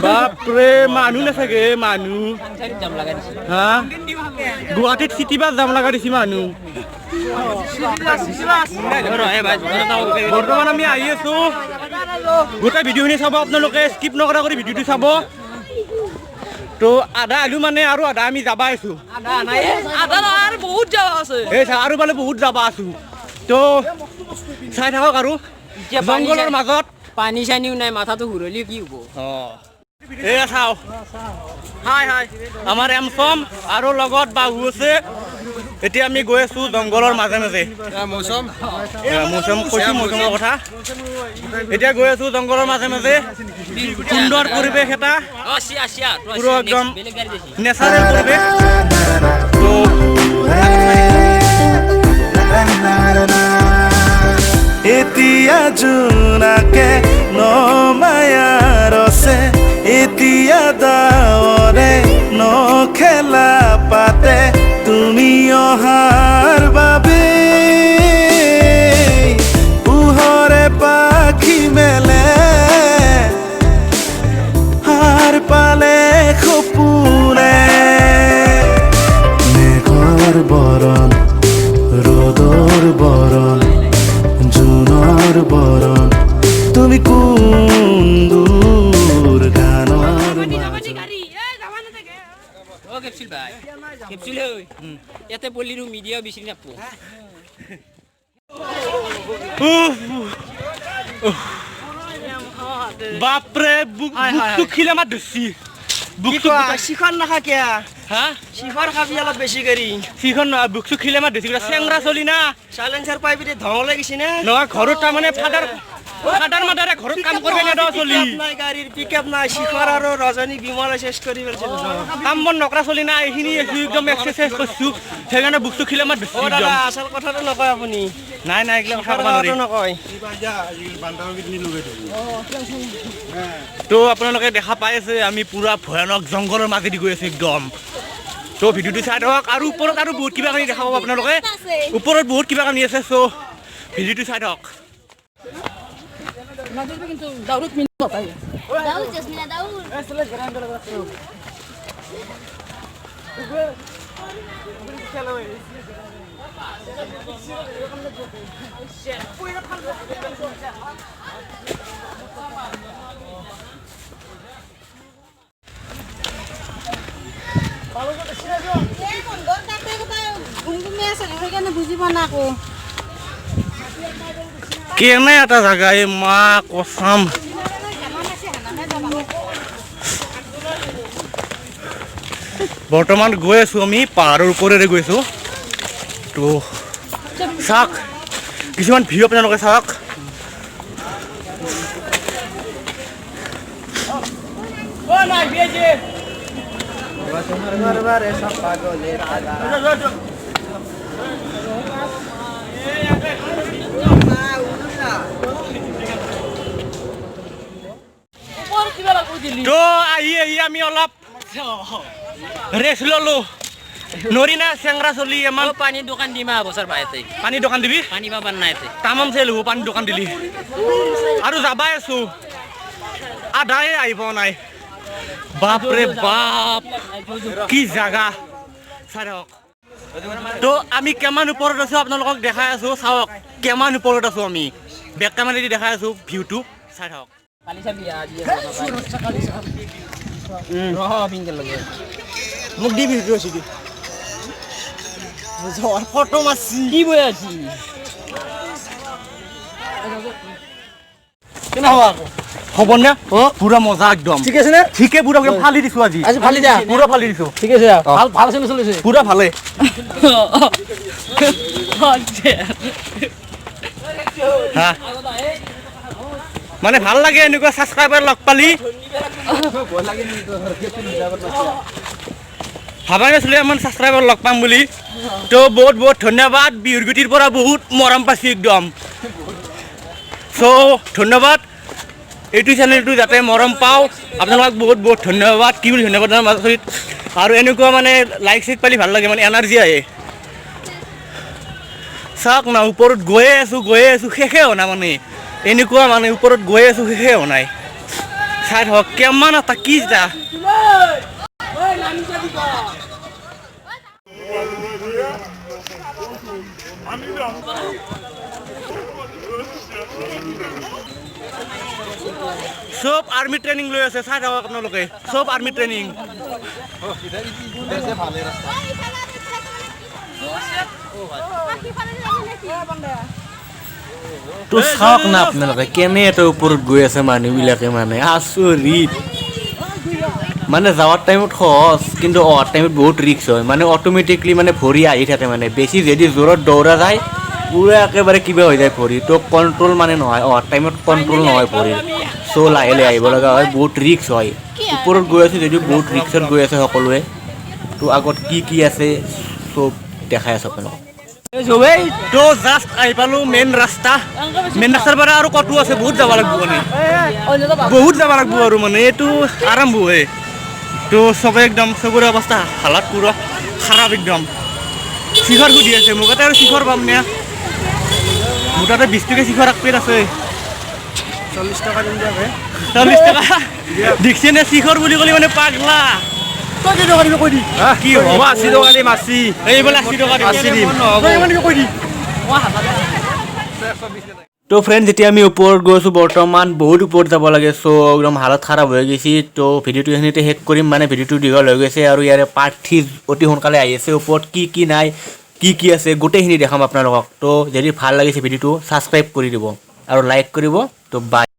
বাপৰে, মানুহ নাথাকে মানুহ। হা, গুৱাহাটীত চিটি বাছ জাম লগা দিছি মানুহ। বৰ্তমান আমি আহি আছো। গোটেই ভিডিঅ'খিনি চাব আপোনালোকে, স্কিপ নকৰা কৰি ভিডিঅ'টো চাব। তো আধা আলু মানে আৰু আধা আমি যাবা আছো। এই আৰু বোলে বহুত যাবা আছো। তো চাই থাকক আৰু জংঘলৰ মাজত পানী চানীও নাই, মাথাটো ঘূৰলি কি হ'ব। এয়া চাওঁ, হাই হাই, আমাৰ এমচম আৰু লগত বাহু আছে। এতিয়া আমি গৈ আছো জংঘলৰ মাজে মাজে। মৌচম কৈছো, মৌচমৰ কথা। এতিয়া গৈ আছো জংঘলৰ মাজে মাজে, সুন্দৰ পৰিৱেশ এটা, পুৰো একদম নেচাৰেল পৰিৱেশ। তো এতিয়া জোনাকে নমায়াৰছে, এতিয়া ডাৱৰে নখেলা পাতে, তুমি অহাৰ বাবে পোহৰে পাখি মেলে, হাৰ পালে সপোনে। মেঘৰ বৰণ, ৰ'দৰ বৰণ, জোনৰ বৰণ, তুমি কোন দূৰ গানৰ। ইয়াতে পলিৰো মিডিয়া বিচাৰি নাপো। বাপৰে, বুকটো খিলে মাত ধৰছি। শিখৰ নাখা কিয়া? হা, শিখৰ খাবি অলপ বেছি কৰি। শিখৰ নহয়, বুকটো খিলে মাত ধৰছি। চেংৰা চলি না, চাইলেঞ্চাৰ পাইপ ধং লাগিছে না। নহয়, ঘৰত তাৰমানে ফাদাৰ ফাদাৰ মাদাৰে ঘৰত কাম কৰিব নেদা চলি। নাই গাড়ীৰ পিক আপ নাই, শিখৰ আৰু ৰজনী বিমলে শেষ কৰি পেলাইছে। কাম বন নকৰা চলি না, এইখিনি একদম এক্সাৰচাইজ কৰিছো, সেইকাৰণে বুকটো খিলে মাত ধৰছি। অ দাদা, আচল কথাটো নকয় আপুনি। নাই নাই, এইগিলা কথা ক'ব নোৱাৰি। নকয়। তো আপোনালোকে দেখা পাই আছে আমি পুৰা ভয়ানক জংঘলৰ মাজেদি গৈ আছো একদম। তো ভিডিঅ'টো চাই থাকক আৰু ওপৰত আৰু বহুত কিবা কানি দেখা পাব আপোনালোকে। ওপৰত বহুত কিবা কানি আছে, চ' ভিডিঅ'টো চাই থাকক। কেনে এটা জাগা, এই মা কচাম। বৰ্তমান গৈ আছো আমি পাহাৰৰ ওপৰেৰে গৈ আছো। তো চাওক কিছুমান ভিউ আপোনালোকে চাওক। তো আহি আহি আমি অলপ ৰেষ্ট ললো। নৰি না চেংৰা চলি ইমান। পানীৰ দোকান দিম বছৰ ভাইতে। পানীৰ দোকান দিবি? পানী পাবাৰ নাই তামাম চেল হ'ব পানীৰ দোকান দিলি। আৰু যাবাই আছো, আধাই আহিব নাই। বাপৰে বাপ, কি জাগা চাই থাকক। তো আমি কিমান ওপৰত আছো আপোনালোকক দেখাই আছো, চাওক কিমান ওপৰত আছো আমি। বেক কেমেৰাদি দেখাই আছো ভিউটো, চাই থাকক। মোক দি ভিডিঅ আছে কি ফটো মাৰছি কি বৈ আছি কেনে হ'ব আকৌ হ'ব নে? পুৰা মজা একদম। ঠিক আছে নে? ঠিকে, পুৰা ফালি দিছো আজি। আজি ফালি দিয়া, পুৰা ফালি দিছো। ঠিক আছে, ভাল ভাল চলিছে, পুৰা ভালে। হা, মানে ভাল লাগে এনেকুৱা ছাবস্ক্ৰাইবাৰ লগ পালি। ভাবাই নাছিলো ইমান ছাবস্ক্ৰাইবাৰ লগ পাম বুলি। তো বহুত বহুত ধন্যবাদ, বিহুৰ গুটিৰ পৰা বহুত মৰম পাইছোঁ একদম। চ' ধন্যবাদ, এইটো চেনেলটো যাতে মৰম পাওঁ। আপোনালোকক বহুত বহুত ধন্যবাদ। কি বুলি ধন্যবাদ মাজত আৰু এনেকুৱা মানে লাইক চাইক পালি ভাল লাগে, মানে এনাৰ্জি আহে। চাওক না, ওপৰত গৈয়ে আছোঁ গৈয়ে আছোঁ, শেষে হোৱা নাই মানে। এনেকুৱা মানে ওপৰত গৈয়ে আছোঁ, শেষে হোৱা নাই। চাই থাকক কিমান এটা কি যা। চব আৰ্মি ট্ৰেইনিং লৈ আছে, চাই থাকক আপোনালোকে, চব আৰ্মি ট্ৰেইনিং। তো চাওক না আপোনালোকে কেনে এটা ওপৰত গৈ আছে মানুহবিলাকে, মানে আচৰিত। মানে যাৱাৰ টাইমত সহজ, কিন্তু অহাৰ টাইমত বহুত ৰিস্ক হয়। মানে অট'মেটিকলি মানে ভৰি আহি থাকে, মানে বেছি যদি জোৰত দৌৰা যায়, পূৰা একেবাৰে কিবা হৈ যায় ভৰি। তো কণ্ট্ৰল মানে নহয়, অহাৰ টাইমত কণ্ট্ৰল নহয় ভৰিৰ। চ' লাহে লাহে আহিব লগা হয়, বহুত ৰিস্ক হয়। ওপৰত গৈ আছে যদিও বহুত ৰিস্কত গৈ আছে সকলোৱে। তো আগত কি কি আছে চব দেখাই আছোঁ আপোনালোকক। তো জাষ্ট আহি পালো মেইন ৰাস্তা। মেইন ৰাস্তাৰ পৰা আৰু কতো আছে, বহুত যাব লাগিব, মানে বহুত যাব লাগিব আৰু, মানে এইটো আৰম্ভ হয়। তো চবে একদম চবৰে অৱস্থা হালাত পুৰা খাৰাপ একদম। শিখৰ সুধি আছে মোক এটা, আৰু শিখৰ পাম নে? মোৰ তাতে 20 টকীয়া শিখৰ এক প্লেট আছে। 40 টকা দিম দিয়া ভাই। 40 টকা দিছে নে? শিখৰ বুলি ক'লে মানে পাগলা। তই কেই টকা দিবি কৈ দি। কি হ'ব? 80 টকা দিম, 80। এইবোলে 80 টকা দিম। 80 দিম। তই কিমান দিবি কৈ দি। তো ফ্ৰেণ্ড, যেতিয়া আমি ওপৰত গৈছোঁ, বৰ্তমান বহুত ওপৰত যাব লাগে, চ' একদম হালত খাৰাপ হৈ গৈছে। তো ভিডিঅ'টো এইখিনিতে শেষ কৰিম, মানে ভিডিঅ'টো দীঘল হৈ গৈছে। আৰু ইয়াৰে পাৰ্ট 3 অতি সোনকালে আহি আছে। ওপৰত কি কি নাই, কি কি আছে, গোটেইখিনি দেখাম আপোনালোকক। তো যদি ভাল লাগিছে ভিডিঅ'টো, ছাবস্ক্ৰাইব কৰি দিব আৰু লাইক কৰিব। তো বাই।